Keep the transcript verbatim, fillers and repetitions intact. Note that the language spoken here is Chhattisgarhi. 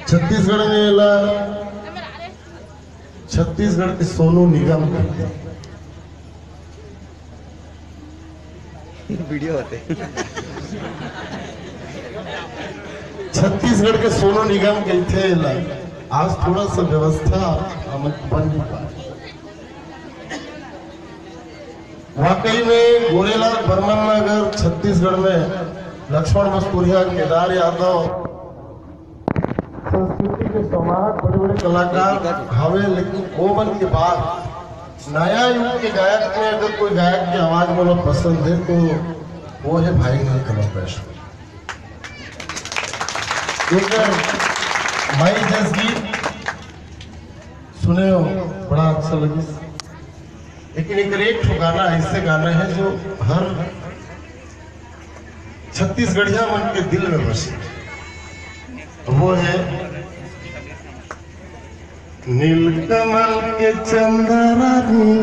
छत्तीसगढ़ में एला छत्तीसगढ़ के सोनू निगम कहिथे। वीडियो होथे। छत्तीसगढ़ के सोनू निगम कहिथे एला। आज थोड़ा सा व्यवस्था हमन बन नहीं पाए। वाकई में गोरेलाल बर्मन नगर छत्तीसगढ़ में लक्ष्मण मस्तुरिया, केदार यादव, संस्कृति के समाज, बड़े-बड़े कलाकार हवे, लेकिन ओ मन के बाद नया युग के गायक में अगर कोई गायक के आवाज मोला पसंद हे, तो वो हे भाई नीलकमल वैष्णव। एकर माई जस गीत सुने हो, बड़ा अच्छा लगिस। लेकिन एकर एक ठो गाना ऐसे गाना है जो हर छत्तीसगढ़िया मन के दिल में बसे। वो है नीलकमल के चंदा रानी।